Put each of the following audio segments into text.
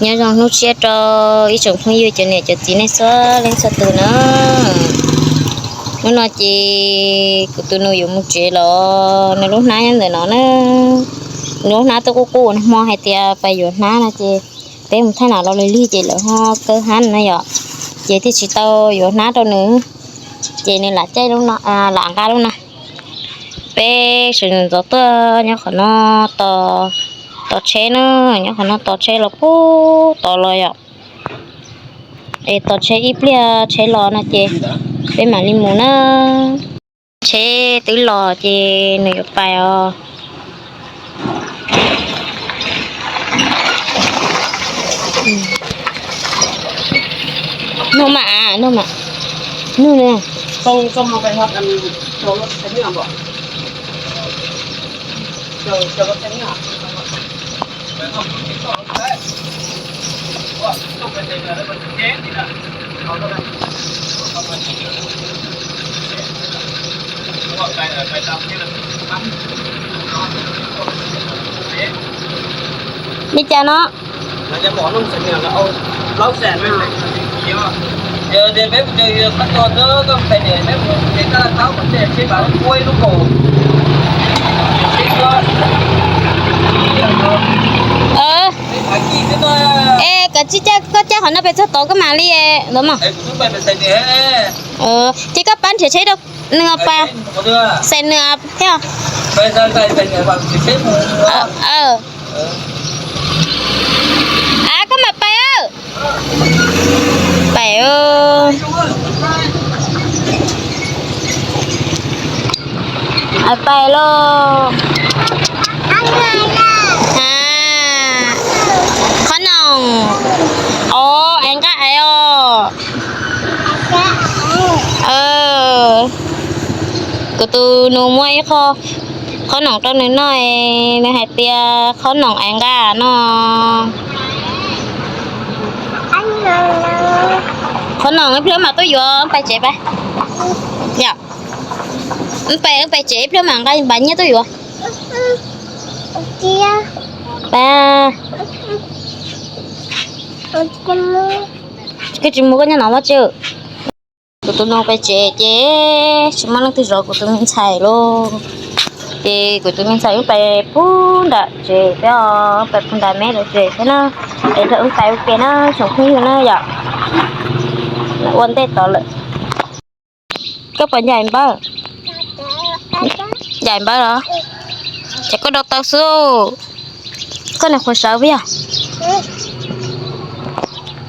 Nyob zoo hnub tshiab rau ib tsoom phooj ywg cov niam cov txiv nej txhua leej txhua tus na. Hnub no ces kuv tus nus yuav mus tsev los nws lub hnab nyob ntawm no na. Nws lub hnab twb qub qub, nag hmo hais tias pais yuav hnab no ces peb mus thaij nam los lig lig ces lawv ho kaw hab na yom, ces thiaj tsis tau yuav hnab rau nws, ces nws lam caij, lam nqa lub no. Peb sawv ntxov tuaj nyob qhov no tos tsheb na, nyob qhov no tos tsheb los puag tod los yom. Es tos tsheb ib pliag tsheb los no ces peb mam li mus na. Tsheb twb los ces nws yuav pais os. Nug mas, nug mas, nug na. Li cas no? Es koj caij qhov no pes txog tod koj mam li ntawd mog. Ces koj pab nrhiav tsheb rau nws, pab xais nws thiab. Koj mam pais, pais, pais lauj. Qhob noom, o, ev nqaj ev os. Kuv tus nus muab ib qho qhob noom rau nws noj, nws hais tias qhob noom ev nqaj no. Qhob noom ib pliag mam tuaj yuav, pais tsev pab. Yom, pais, pais tsev ib pliag mam nqa npav nyiaj tuaj yuav. Pab, koj tsis mus koj nyob no ua tsi? Kuv tus nus pais tsev ces tsis muaj leej twg zov kuv tus me ntxhais lauj. Ces kuv tus me ntxhais wb pais pub nram tsev thiab, pais pub nram me lawv tsev thiab na. Es nrog wb pais ua ke na tsoom phooj ywg na yom. Ua ntej tod lawm. Koj puas ncaim npawb? Ncaim npawb los? Ces koj rau taw xwb. Koj niam qhuav sawv puas yog?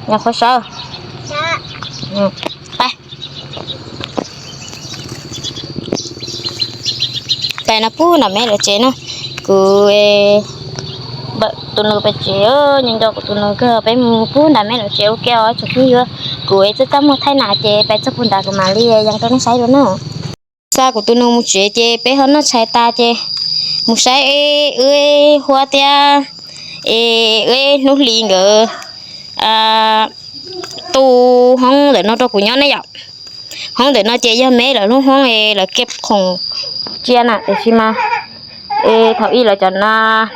Niam qhuav sawv. Pais, pais no pub nram me lawv tsev na. Kuv tus nus pais tsev, nco nco kuv tus nus kawg, peb mus pub nram me lawv tsev ua ke os tsoom phooj ywg. Kuv txaj txaj muag thaij nas ces pais txog puag nrad kuv mam li yees rau nej saib dua na. Xa kuv tus nus mus tsev ces peb ho noj tshais tas ces mus saib wb Huab thiab es wb Hnub Hli nkawd tu hoob ntawm no rau kuv nyob ne yom. Hoob ntawm no ces yog me lawv lub hoob es lawv ke khoom cia na, tiam sis mas es thaum ub lawv cov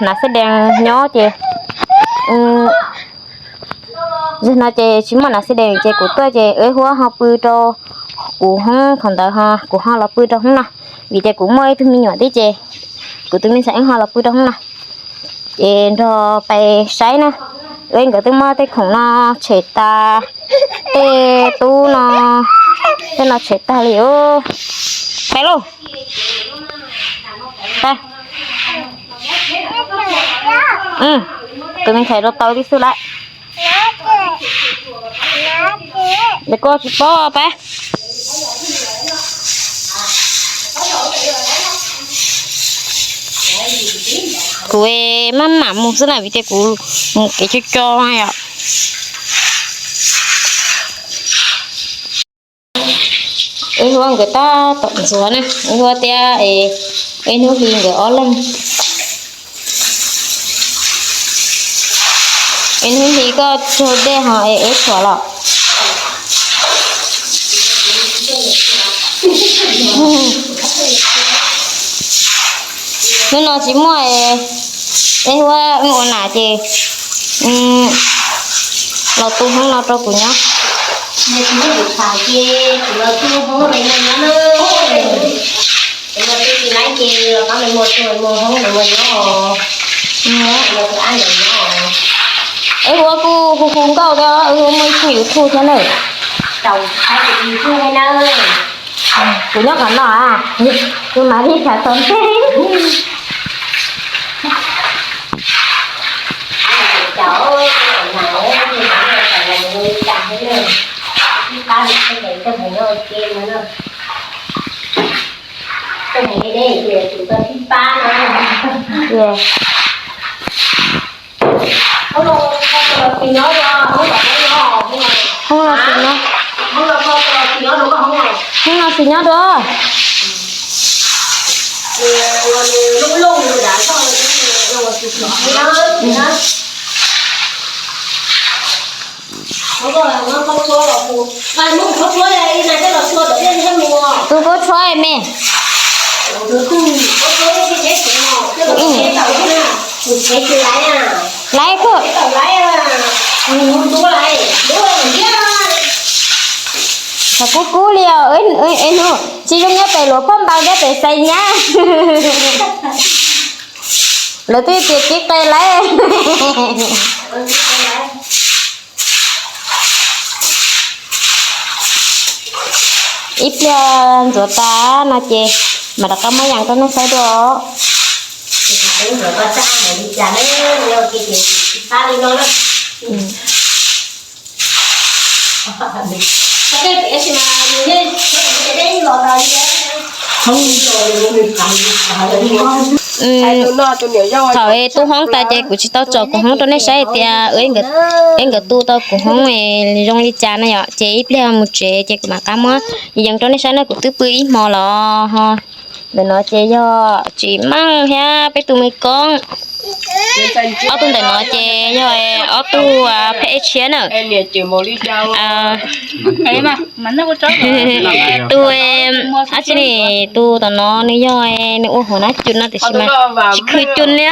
nas xeb dees nyob ces zaum no ces tsis muaj nas xeb dees ces kuv tuaj ces wb Huab ho pw rau kuv hoob thaum ntawd ho kuv ho los pw rau hoob no, vim tias kuv muaj ib tug me nyuam thiab ces kuv tus me ntxhais wb ho los pw rau hoob no. Ces nrog pais saib na, wb nkawd twb muab tej khoom no tshem tas, tej tub no, tej no tshem tag li os. Pais lauj. Pais. Tus me ntxhais rau tau tib xwb lawm. Ces koj tsis paub pab. Kuv maj mam mus xwb na vim tias kuv mus kev coj coj yom. Wb Huab nkawd tab tom ntxuav na, wb Huab thiab wb Hnub Hli nkawd ob leeg. Wb Hnub Hli koj tsaug dej ho es wb tshuam los. Hnub no tsis muaj, wb Huab ua nas ces, Los tu hoob no rau kuv nyob. Kuv los tu hoob no nyob na. Kuv los tu tsis laib ces los pab nws mus tu, mus hoob nws mus nyob. Es ua kuj hu hu nkauj thiab, ua muaj ib tug YouTube thiab na. Tau, YouTube thiab na. Kuv nyob qhov no, kuv mam li tham tau ntej. Hoob no xwb nyob, hoob no xwb nyob dua. Tus khaub tshuab me. Laiv kub. Thaum kub kub li os, es nug tsis zoo nyob pem luag phab npas nyob pem xais nyab. Lawv twb tias kev qe laiv. Ib pliag ntxuav tas no ces mam rov qab muab yees rau nej saib dua. Thaum tu hoob tas ces kuv tsis tau tso kuv hoob rau nej saib tias eb nkawd tu tau kuv hoob zoo li cas na yom. Ces ib pliag mus tsev ces kuv mam qab muab yees rau nej saib na. Kuv twb pw ib hmo los ho. Ntawm no ces yog tsis meej thiab peb tus me koob. Ob tug ntawm no ces yog ob tug phab ej tshiab na. Tus ab tsi ne, tus tom no nws yog nws ua hauv nab cun no tiam sis mas tsis khwv cun li.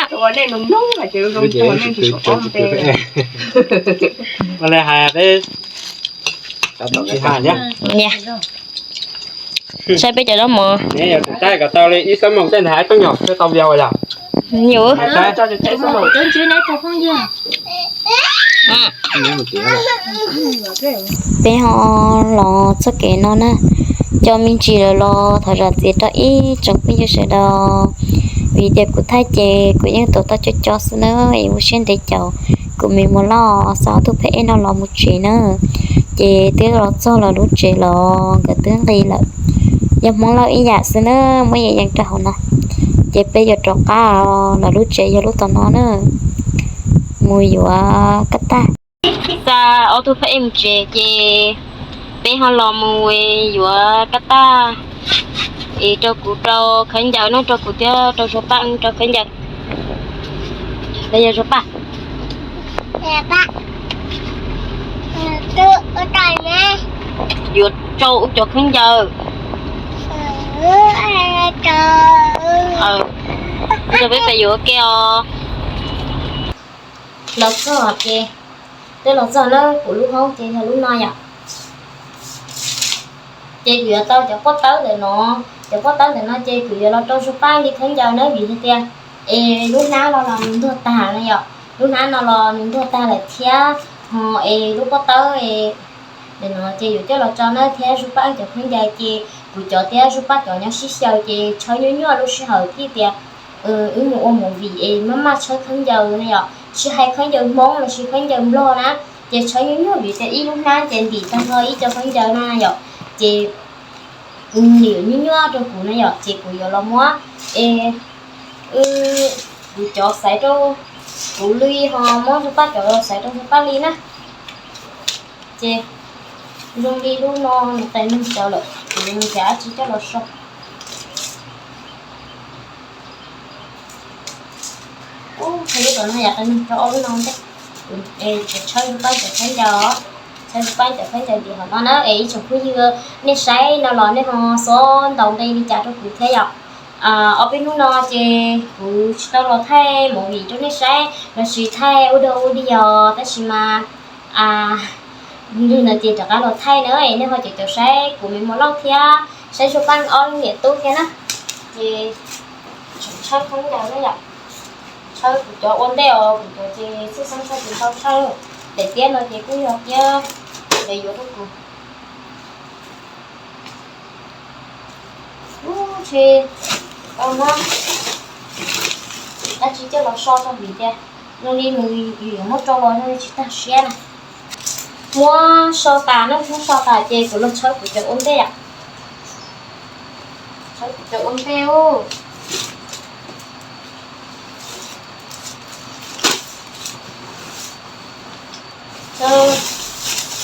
Saib peb cov zaub mov. Peb ho los txoj kev no na, cov me ntsis lawm los thov zam txim rau ib tsoom phooj ywg sawv daws, vim tias kuv thaij ces kuv yeej tuav tau cov cov xwb na, es ua siab ntev caum kuv me muam loj xa ob tug phab ej no los mus tsev na. Ces twb los txog lawv lub tsev los nkawd twb nqis lawm. Yog Hmoob Lauj ib yam xwb na, muab yees yees rau hauv no. Ces peb yuav rov qab lawv lub tsev yog lub tom no na, mus yuav kab tag. Xa ob tug phab ej mus tsev ces peb ho los mus yuav kab tag es rau kuv rau khaub ncaws na, rau kuv thiab rau Suav Paj rau khaub ncaws. Yog Suav Paj yuav rau ub cov khaub ncaws. Rau peb pem yuav ua ke os. Los txog ces, twb los txog na, kuv lub hoob ces yog lub no yom. Ces kuv yuav tau cov pob tawb ntawm no, cov pob tawb ntawm no ces kuv yuav los rau Suav Paj li khaub ncaws na, vim hais tias es lub hnab no los nws ntuag tag na yom, lub hnab no los nws ntuag tag lawm thiab, ho es lub pob tawb ntawm no ces yuav coj los tso na, thiab Suav Paj cov khaub ncaws ces kuv cov thiab Suav Paj cov nyob sib xyaw ces tshawb nyuaj nyuaj lub sij hawm thiab tias wb mus ua movie es maj maj tshawb khaub ncaws na yom, tsis hais khaub ncaws Hmoob los sis khaub ncaws Nplog na, ces tshawb nyuaj nyuaj vim tias ib lub hnab ces ntim tag nrho ib co khaub ncaws na yom, ces nws nyuaj nyuaj rau kuv na yom, ces kuv yuav los muab es kuv cov xaiv rau kuv li ho muab Suav Paj cov xaiv rau Suav Paj li na. Ces zoo li lub no nws qes neeg tsawv lawm, kuv yuav mus nrhiav dab tsi coj los so. Ub, lub tom no yam qes neeg rau ob lub no ntej. Tshawb Suav Paj cov khaub ncaws, tshawb Suav Paj cov khaub ncaws ntim hauv no na es ib tsoom phooj ywg nej saib no los nej ho xob ntaus nqi li cas rau kuv thiab yom. Ob peb hnub no ces kuv tsis tau los thaij movie rau nej saib los sis thaij ua dog ua dig os, tab sis mas Nws ces rov qab los thaij na, nej ho cov cov saib kuv me muam Lauj thiab saib Zuag Paj ob niam tub thiab na, ces tseem tshawb khaub ncaws na yom. Tshawb kuv cov ua ntej os, kuv cov ces txhij xeeb tshawb tsis tau tshawb. Daim tiab no ces kuj yog tiab, ces yuav rau kuv. Ub, tsis tau muab dab tsi coj los so rau vim tias zoo li nws yuav muab rau los zoo li tsis tag siab na. Muab so tas na, muab so tas ces kuv los tshawb kuv cov ua ntej. Tshawb kuv cov ua ntej ub.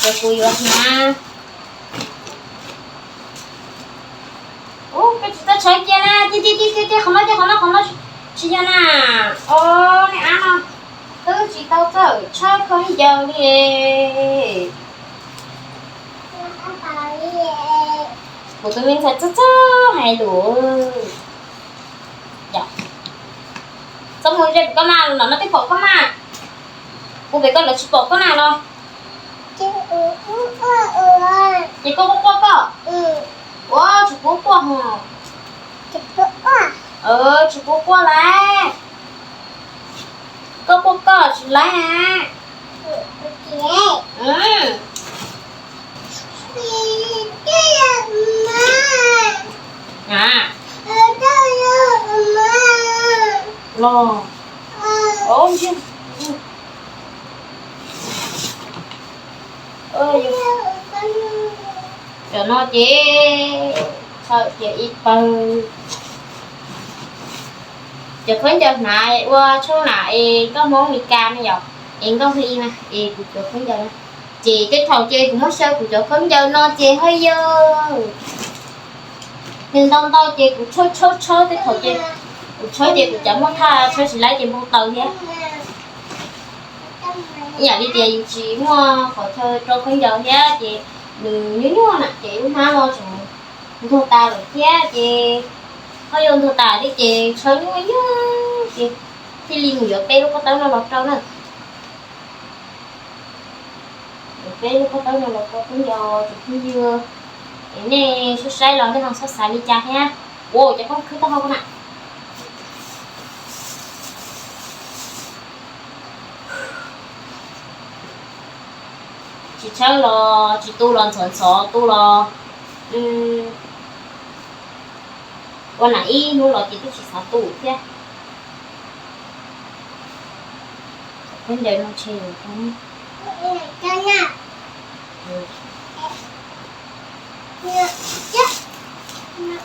Ces kuv yuav hnav. Ub, koj tsis tau tshawb cia na, cia cia cia cia, qhov no cia, qhov no qhov no tsis yog na. Os, nej ab no twb tsis tau txawj tshawb khaub ncaws li. Kuv tus me ntxhais txawj txawj hais lus. Txhob mus ze pem koj mas, lub no no twb pom koj mas. Kuv pem koj lawv tsis pom koj na los. Ces koj quaj quaj koj. Ua tsis pub quaj hos. Tsis pub quaj lawm. Koj quaj koj tsis lawm. Los. Cov no ces txhawm tias ib pawg. Cov khaub ncaws hnav ua tshooj nam es nkauj Hmoob Mes Kas na yom, es nkauj hli na, es kuv cov khaub ncaws na. Ces tej thaum ces kuv muab xyaw kuv cov khaub ncaws no ces ho yog nws ntau ntau ces kuv tshawb tshawb tshawb, tej thaum ces kuv tshawb ces kuv cav muaj thaj tshawb tsis laib ces npau taws thiab. Ib yam li tias yus tsis muaj qhov chaw rau khaub ncaws thiab ces nws nyuaj nyuaj na ces lub hnab no tseem ntuag tas lawm thiab ces ho yuav ntuag tas thiab ces tshawb nyuaj nyuaj ces thiaj li mus yuav peb lub pob tawb no los rau na. Yuav peb lub pob tawb no los rau khaub ncaws tsoom phooj ywg. Es nej saib saib los nej ho xav xav li cas thiab. Ua cov koob khwb taub hau ko na. Tsis tshawb los tsis tu los ntxhov ntxhov, tu los ua nam ib hnub los ces twb tsis xav tu thiab. Khaub ncaws no tshe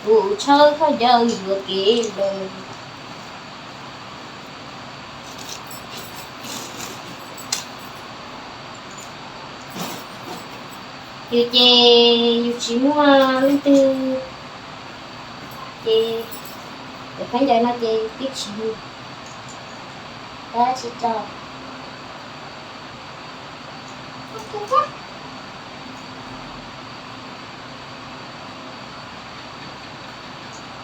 kuv tshawb khaub ncaws yuav kev lawm. Yus ces yus tsis muaj leej twg ces cov khaub ncaws no ces twb tsis, tab tsis tau.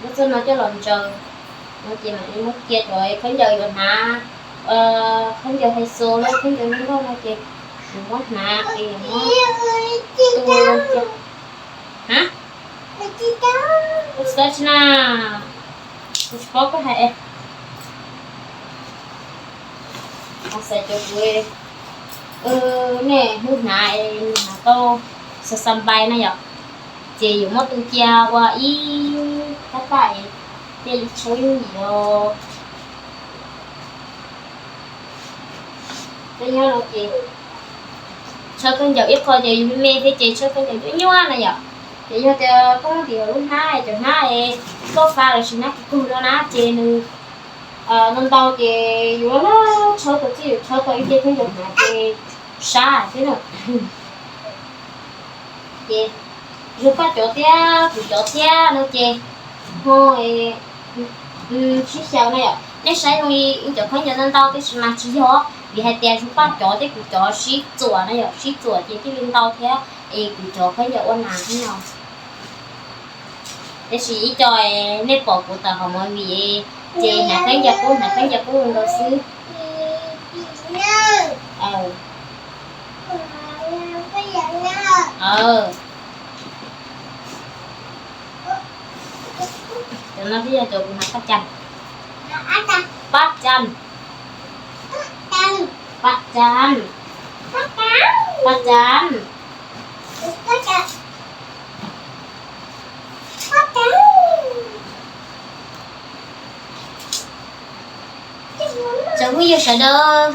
Muab txoj no coj los ntsaws no ces mam li muab cia cov khaub ncaws yuav hnav, khaub ncaws hais xo los khaub ncaws noj nkauj no ces yus muab hnav es yus muab tu cia. Hab, kuv tsis paub koj hais. Xav cov kuv, nej hnub hnav es nws hnav tau xa xa npai na yom, ces yuav muab tu cia ua ib kab taj es thiaj li tshawb yooj yim os. Peb nyob no ces tshawb khaub ncaws ib qho ces yus me me thiab ces tshawb khaub ncaws nyuaj nyuaj na yom. Ces yog tias koj muab ntim hauv lub hnab, cov hnab es koj fa los sis hnab kig kug no na ces nws ntau ntau ces yus laj laj tshawb tau txij, yus tshawb tau ib ce khaub ncaws hnav ces sab xwb na. Ces Zuag Paj cov thiab kuv cov thiab no ces ho sib xyaw na yom. Nej saib zoo li cov khaub ncaws ntau ntau tiam sis mas tsis yog, vim hais tias Zuag Paj cov thiab kuv cov sib txuam na yom, sib txuam ces thiaj li ntau thiab es kuv cov khaub ncaws ua nas thiab no. Tiam sis ib co nej pom kuv tawm hauv movie ces hnav khaub ncaws qub, hnav khaub ncaws qub ntau xwb. Cov no twb yog cov kuv hais, paj cam, paj cam, paj cam, paj cam. Tsoom phooj ywg sawv daws,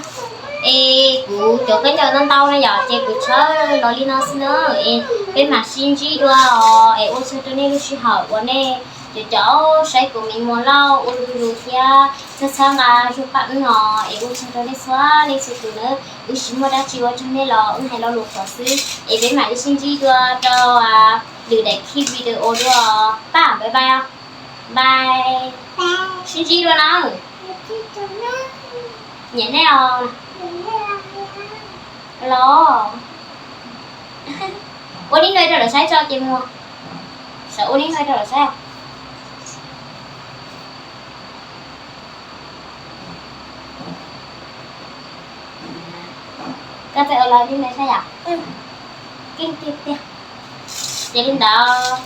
es kuv cov khaub ncaws ntau ntau na yom, ces kuv tshawb los li no xwb na. Es peb mam sib ntsib dua os, es ua tsaug rau nej lub sij hawm uas nej cov cov saib kuv me muam lauj ua lus thiab txhawb txhawb nqa zog paj wb os, es ua tsaug rau nej txhua leej txhua tus na. Wb tsis muaj dab tsi ua tsaug nej los wb hais lo lus qhuav xwb, es peb mam li sib ntsib dua rau lwm daim clip video dua. Paj, bye bye os. Bye. Sib ntsib dua na. Nyiam nej os. Los, ua lub hnub rau lawv saib tso ces mus. Sawv ua lub hnub rau lawv saib. Koj txawm ua lub hnub saib yom. Keej tiag tiag. Ces li ntawd.